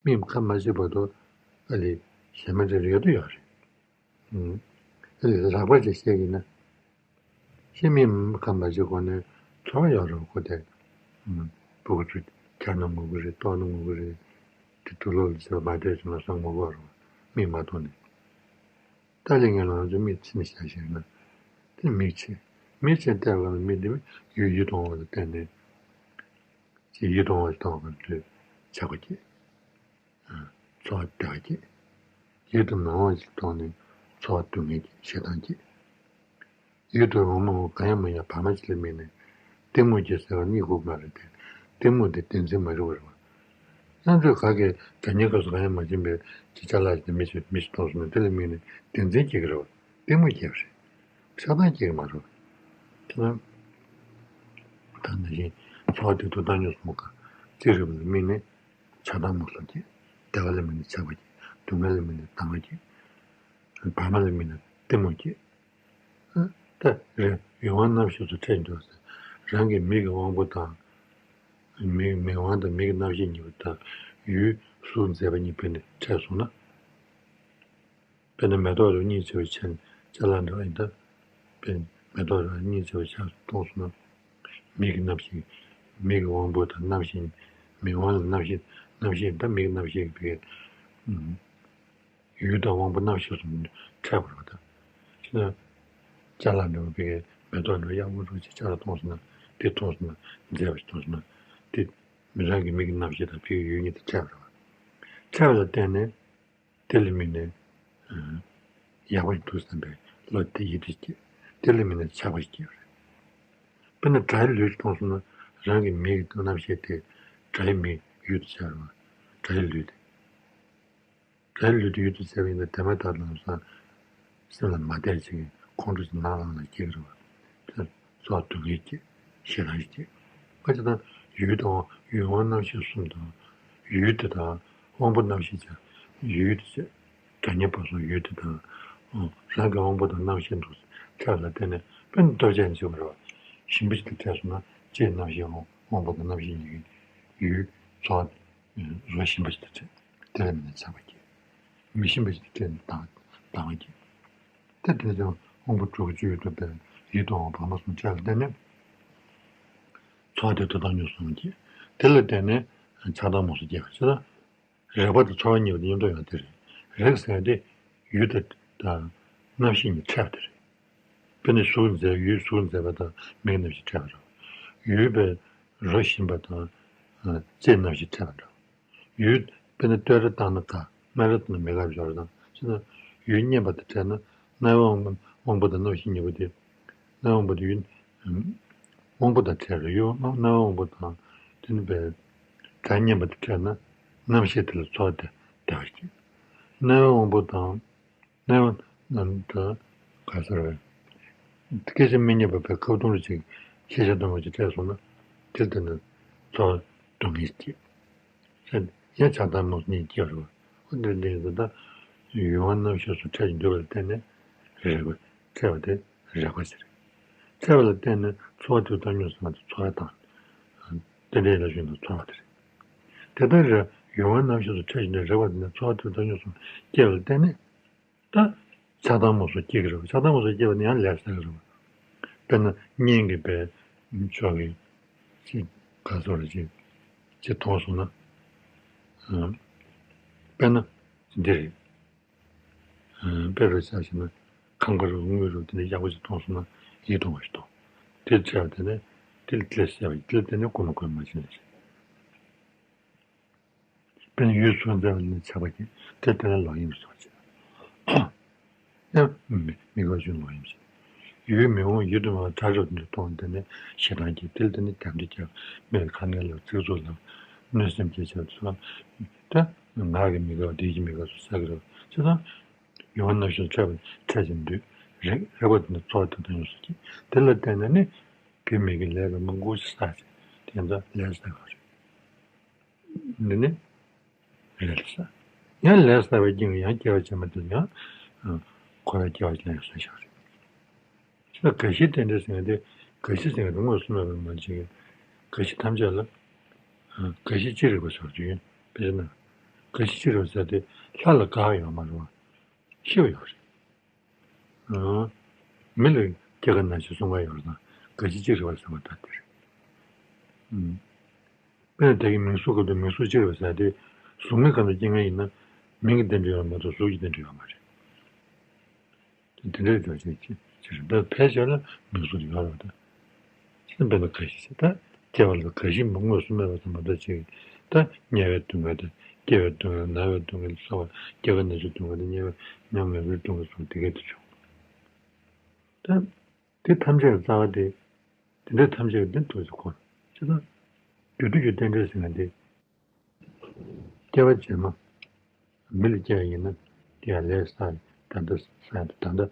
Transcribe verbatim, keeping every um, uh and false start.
མིག་ཁ་མ་ཕྱེ་བར་དུ་ཨ་ལས་གཞན་མ་འདྲ་ཡོད་དུ་ཡོད་རེད། ཨ་ལས་ལག་པ་ཅིག་བཤད་ཀྱི་ན། ཤི་མིག་ཁ་མ་ཕྱེ་གོང་ནས་ཚོར་བ་ཡོད་རེད་ཁོ་དེ། སྤུ་གུ་ཚོ་འཁྱག་ན་ངུ་གི་རེད། ལྟོགས་ན་ངུ་གི་རེད། དེ་དུག་ལོག་ལ་བྱས་པ་མ་བལྟས་བྱུང་ན་སང་ངུ་གི་རེད། མིག་མ་མཐོང་ནས། ཏཱ་ལའི་ངན་ལོང་ཚོ་མིག་ཕྱེ་ནས་བཞག་ཤེས་ན། དེ་མིག་ཕྱེ། མིག་ཕྱེ་བལྟས་པ་ལ་མིག་དེ་ཡུལ་ཡུལ་དུ་འོང་བ་ལ་བརྟེན་ནས། ཅིག་ཡུལ་དུ་འོང་བ་ལ་བརྟེན་པ་ལ་ཆགས་པ་སྐྱེ། ཚོར་བ་བདེ་བ་སྐྱེ། ཡུལ་དུ་མི་འོང་བ་ཞིག་མཐོང་ནས་ཚོར་བ་སྡུག་བསྔལ་སྐྱེ། ཞེ་སྡང་སྐྱེ། ཡུལ་དུ་འོང་མ་འོང་གང་ཡང་མ་ཡིན་པ་བར་མ་ཅིག་ལ་དམིགས་ནས་གཏི་མུག་སྐྱེ་ཟེར་བ་གཉིད་ཁུག་མ་རེད་དེ། གཏི་མུག་དེ་བདེན་འཛིན་མ་རིག་པ་རེད་བ། ཡང་ཚོད་ག་གེ་དྲ་ཉེ་སྐབས་སུ་གང་ཡང་མ་བྱིན་པའི་ཅི་ཅ་ལག་ཅིག་མི་ཞིག་མི་ཞིག་མཐོང་སོང་ན་དེ་ལ་དམིགས་ནས་བདེན་འཛིན་སྐྱེ་གི་རེད་བ། གཏི་མུག་སྐྱེ་བ་རེད། ཆགས་སྡང་སྐྱེ་གི་མ་རེད་བ། དེ་ན། ད་ནང་བཞིན་ཚོར་བ་དེ་དུ་བཏང་ཉོ་སོང་ག་རྩིས་རིག་པ་ལ་དམིགས་ནས་ཆགས་སྡང་མུ་གེ་སྐྱེ། བདེ་བ་ལ་དམིགས་ནས་ཆགས་པ་སྐྱེ། སྡུག་བསྔལ་ལ་དམིགས་ནས་སྡང་བ་སྐྱེ། བར་མ་ལ་དམིགས་ནས་གཏི་མུག་སྐྱེ། ད་རེ་ཡོད་དབང་རྣམ་ཤེས་སུ་འཕྲད་འགྱུར་ཟེར། རང་གི་མིག་གི་དབང་པོ་དང་། མིག་མིག་དབང་དང་མིག་གི་རྣམ་ཤེས་གཉིས་པོ་དང་ཡུལ་གཟུགས་མཛེས་པ་གཉིས་ཕན་ནས་འཕྲད་སོང་ན། དཔེར་ན་མེ་ཏོག་ལ་གཉིད་ཆེ་བའི་ཆ་ཅ་ལག་འདྲ་བ་ཡིན་ད། དཔེར་ན་མེ་ཏོག་ལ་གཉིད་ཆེ་བའི་ཆ་མཐོང་སོང་ན། མིག་གི་རྣམ་ཤེས། མིག་གི་དབང་པོ་དང་རྣམ་ཤེས། མིག་དབང་ལ་རྣམ་ཤེས། རྣམ་ཤེས་ད་མིག་གི་རྣམ་ཤེས་ཀྱི་བའི། ཡུལ་དང་དབང་པོ་རྣམ་ཤེས་སུ་འཕྲད་པ་རེད་ད། ཅི་ན། ཅ་ལག་འདྲ་བོ་བི་གའི་མེ་ཏོག་འདྲ་བོ་གཡག་མོ་འདྲ་བོ་ཅིག་ཅ་ལག་མཐོང་སོང་ན་དེ་མཐོང་སོང་ན་མཛེས་པ་ཞིག་མཐོང་སོང་ན་དེ་མི་རང་གི་མིག་གི་རྣམ་ཤེས་དང་བི་གའི་ཡུལ་གཉིས་དང་འཕྲད་པ་རེད་བ། འཕྲད་པ་ལ་བརྟེན་ནས་དེ་ལ་དམིགས་ནས་ཡག་པོ་ཞིག་འདུག་བསམ་པའི་བློ་དེ་ཡིད་དུ་སྐྱེ། དེ་ལ་དམིགས་ནས་ཆགས་པ་ཞིག་སྐྱེ་བ་རེད། དཔེར་ན་དགྲ་ཡི་ལུས་ཞིག་མཐོང་སོང་ན་རང་གི་མིག་གི་རྣམ་ཤེས་དེ་དགྲ་ཡི་མིག་ཡུལ་དུ་བྱ་བ་དགྲ་ཡི་ལུས་དེ། དགྲའི་ལུས་དེ་ཡུལ་དུ་བྱས་པ་ཡིན་ན་དེ་མ་ཐག་ཏུ་ལམ་སང་སེམས་ལ་མ་བདེ་བ་ཅིག་གི་ཁོང་ཁྲོ་ཅིག་ནང་ལངས་ལ་སྐྱེ་གི་རེད་བ། དེ་ཚོར་བ་སྡུག་བསྔལ་སྐྱེ། ཞེ་སྡང་སྐྱེ། ཁ་ཅིག་དང་ཡུལ་དང་ཡུལ་དབང་རྣམ་ཤེས་གསུམ་དང་། ཡུལ་དེ་དང་དབང་པོ་རྣམ་ཤེས་ཀྱང་ཡུལ་དེ་བྱས། དགྲ་གཉེན་པ་སོགས་ཡུལ་དེ་དང་། རང་གི་དབང་པོ་དང་རྣམ་ཤེས་འདུ་འཕྲད་ལ་བརྟེན་ནས་དཔེར་ན་ལྟོ་ཆས་འཇིག་པ་རེད་བ། ཞིམ་པ་ཞིག་ཏུ་འཕྲད་སོང་ན་ལྕེའི་རྣམ་ཤེས་དབང་པོ་དང་རྣམ་ཤེས་གཉིས་ཀྱིས་ཡུལ་ཚོར་བ་རོ་ཞིམ་པ་ཞིག་ཏུ་འཕྲད། དེ་ལ་དམིགས་ནས་ཆགས་པ་སྐྱེ། མི་ཞིམ་པ་ཞིག་ཏུ་འཕྲད་ནས་སྡང་སྡང་བ་སྐྱེ། དེ་དེ་ནས་ཀྱང་དབང་པོ་དྲུག་གི་སྤྱོད་ཡུལ་དུ་འཕེལ་ཡིད་དུ་འོང་བ་མ་གསུམ་ཆགས་ལ་བརྟེན་ནས་ཚོར་བ་དེ་དུ་བཏང་ཉོ་སོང་སྐྱེ། དེ་ལ་བརྟེན་ནས་ཆགས་སྡང་རྨོངས་གསུམ་སྐྱེ་བ་ཞེས་ལ། རེག་པ་དང་ཚོར་བ་གཉིས་པོ་དེ་མཉམ་དུ་ཡོང་དེ་རེད། རེག་ཟེར་དེ་ཡུལ་དང་དང་རྣམ་ཤེས་གཉིས་འཕྲད་པ་དེ་རེད། དཔེར་ན་གཟུགས་མཛེས་ཡུལ་གཟུགས་མཛེས་པ་དང་མིག་རྣམ་ཤེས་འཕྲད་པ་རེད། ཡུལ་པའི་རོ་ཞིམ་པ་དང་ལྕེ་རྣམ་ཤེས་འཕྲད་པ་འདྲ། ཡུལ་དཔེར་ན་བསྟོད་ར་བཏང་ན་དགའ། སྨད་ར་བཏང་ན་མི་དགའ་བ་སྦྱོར་དང་ཅི་ན། ཡུལ་མཉམ་པ་དང་འཕྲད་ན་རྣ་བའི་དབང་པོ་དང་རྣམ་ཤེས་གཉིས་པོ་དེ། རྣ་བའི་དབང་པོ་དེ་ཡུལ། དབང་པོ་དང་འཕྲད་རེད་ཡོད་རྣ་བའི་དབང་པོ་དང་། དེ་ནི་པའི་སྒྲ་སྙན་པ་དང་འཕྲད་ན་རྣམ་ཤེས་དེ་ལ་ཚོར་བ་དེ་བདེ་བ་སྐྱེ། རྣ་བའི་དབང་པོ་དང་། རྣ་བ་རྣམས་དང་ག་ཟེར་བས། སྐད་ཆ་མི་སྙན་པ་པའི་ཁ་བརྡུང་རུ་ཅིག་ཤེས་བྱ་སྟོང་པ་ཅིག་འཕྲད་སོང་ན་དེ་ལྟར་ན་ཚོར་བ་སྡུག་བསྔལ་སྐྱེ། ཡང་ཆགས་སྡང་རྨོངས་གཉིས་སྐྱེ་བ་རེད་བ། འོ་འདི་འདི་ཡིན་ད་ཡུལ་དབང་རྣམ་ཤེས་སུ་འཕྲད་ཅིང་འདུ་བ་ལ་བརྟེན་ནས་རེག་པ་འཕྲད་པ་དེ་རེག་པ་ཟེར། འཕྲད་པ་ལ་བརྟེན་ནས་ཚོར་བ་དེ་བཏང་ཉོ་སོང་བ་དེ་ཚོར་བ་དང་། དེ་འདྲའི་ལ་ཞུགས་ན་ཚོར་བ་དེ་རེད། དེ་ལྟར་རེག་ཡུལ་དབང་རྣམ་ཤེས་སུ་འཕྲད་ཅིང་འདུ་རེག་པ་དེ་ནས་ཚོར་བ་དེ་བཏང་ཉོ་སོང་སྐྱེ་བ་ལ་བརྟེན་ནས། ད། ཆགས་སྡང་རྨོངས་གསུམ་སྐྱེ་གི་རེད་བ། ཆགས་སྡང་རྨོངས་གསུམ་སྐྱེ་བ་ནི་ཡང་ལས་བསགས་ཀྱི་རེད་བ། དཔེར་ན་གཉེན་གྱི་བའི་ཕྱོགས་ཀྱི་ཅི་ག་སོགས་རེ་ཅི་ཅི་མཐོང་སོང་ན། དཔེར་ན་འདི་རེད། དཔེ་རུ་ཆ་བཞག་ན་ཁང་པ་རུ་དངུལ་རུ་དེ་འདྲ་ཡག་པོ་ཅིག་མཐོང་སོང་ན་ཡིད་དུ་འོང་བ་ཞིག་མཐོང་། དེ་ཆགས་དེ་ནས་དེ་ལ་དེ་བསད་པ་ཡིན། དེ་ལ་དེ་ནས་ཀུན་ནས་ཀུན་མ་བྱིན་ལས་བྱེད། དཔེར་ན་ཡུལ་གཟུགས་མཛེས་པ་ནི་ཆགས་པ་སྐྱེ། དེ་ལྟར་ལོག་གཡེམ་སོགས་བྱེད། ཡང་མི་དགའ་བ་ཅུང་ལོག་གཡེམ་བྱེད། ཡུལ་མི་འོང་ཡུལ་དུ་མ་བ་དགྲ་རབ་ཏུ་མཐོང་དེ་ནས་ཞེ་སྡང་སྐྱེ། དེ་ལ་དེ་ནི་དམ་བཅའ་རྒྱབ། མི་ལ་ཁ་ངན་ལབ། ཚིག་རྩུབ་ལབ། གནོད་སེམས་སྐྱེ་བྱ་སོགས། ད་ངག་གི་མི་དགའ་བ་ལྡན་གྱི་མི་དགའ་སོགས་བསགས་ཀྱི་རེད། བྱས་ཙང་ཡུལ་དབང་རྣམ་ཤེས་འཕྲད་པ་འཕྲད་ཅིང་འདུ། རེག་རེག་པ་དེ་ནི་ཚོར་བ་དེ་དང་ཡོངས་སུ་སྐྱེ། དེ་ལ་བརྟེན་ནས་ནི་གི་མི་གི་ལས་ལ་མི་འགུག་ཅིག་བསགས་ཅིག་དེ་ཚོ་ལས་བསགས་པ་རེད། འདི་ནི་རེད་ལ་ས། ཡང་ལས་བསགས་པའི་རྐྱེན་གྱིས་ཡང་སྐྱེ་བ་ཕྱི་མ་དེ་ཡང་འཁོར་བའི་སྐྱེ་བ་ཅིག་ལ་ཡང་སོན་བཞག་རེད། ད་རྒ་ཤི་རྟེན་འབྲེལ་ཟེར་མཁན་དེ་རྒ་ཤི་ཟེར་མཁན་དེ་དངོས་སུ་སྨྲས་པ་མ་བྱེད་ཀྱི། རྒ་ཤི་ཐམས་ཅད་ལ་རྒ་ཤི་ཅི་རིགས་པ་ཟེར་རྒྱུ་ཡིན། དཔེར་ན། འགའ་ཞིག་གཅིག་རེད་ཟེར་དེ་ལྷ་ལ་དགག་ཡོད་མ་རེད་བ། ཤེས་པ་ཡོད་རེད། ཨང་། མི་ལ་སྐྱེ་རྒ་ན་འཆི་གསུམ་ཀ་ཡོད་རེད་ན་འགའ་ཞིག་གཅིག་རེད་བ་ཟེར་བ་ད་དེ་རེད། ཨང་། དཔེར་ན་ད་གིན་མིང་གཟུགས་སྐབས་དུ་མིང་གཟུགས་གཅིག་རེད་བ་ཟེར་དེ་གཟུགས་མེད་སྐབས་དུ་སྐྱེ་མཁན་ཡིན་ན་མིང་གི་རྟེན་འབྲེལ་ཡོད་མ་གཏོགས་གཟུགས་ཀྱི་རྟེན་འབྲེལ་ཡོད་མ་རེད། དེ་འདྲའི་འགྲོ་བྱེད་ཅི་ཅི་རེད་འདུག་ཕལ་ཆེར་ལ་མིང་གཟུགས་ཡོད་རེད་དེ། ཅི་ལྟར་འབད་ན་འགའ་ཞིག་ད་སྐྱེ་བ་ལ་འགའ་ཞིག་མ་དངོས་སུ་སྨྲས་པ་ཙམ་མ་གཏོགས་ཅིག་ད་དམྱལ་བའི་སྡུག་བསྔལ་དང་སྐྱེ་བའི་སྡུག་བསྔལ་ན་བའི་སྡུག་བསྔལ་ཚོར་བ་སྐྱེ་རྒ་ན་འཆིའི་སྡུག་བསྔལ་དང་དམྱལ་བའི་ཉམ་ང་བའི་སྡུག་བསྔལ་སོགས་དེ་སྐད་དུ་བྱུང་། ད་དེ་ཐམས་ཅད་ཀྱི་རྩ་བ་དེ་དེ་འདྲའི་ཐམས་ཅད་ཀྱི་དེ་འདུག་ཅེས་གོ། ཅི་ལྟར་རྒྱུ་དུས་ཀྱི་རྟེན་འབྲེལ་ཟེར་ན་དེ། སྐྱེ་བ་རྗེས་མ། མི་ལ་སྐྱེ་བ་ཡིན་ན། དེ་ཡང་ལས་བསགས་ད་ལྟ་བསགས་ཡ་ད་ལྟ་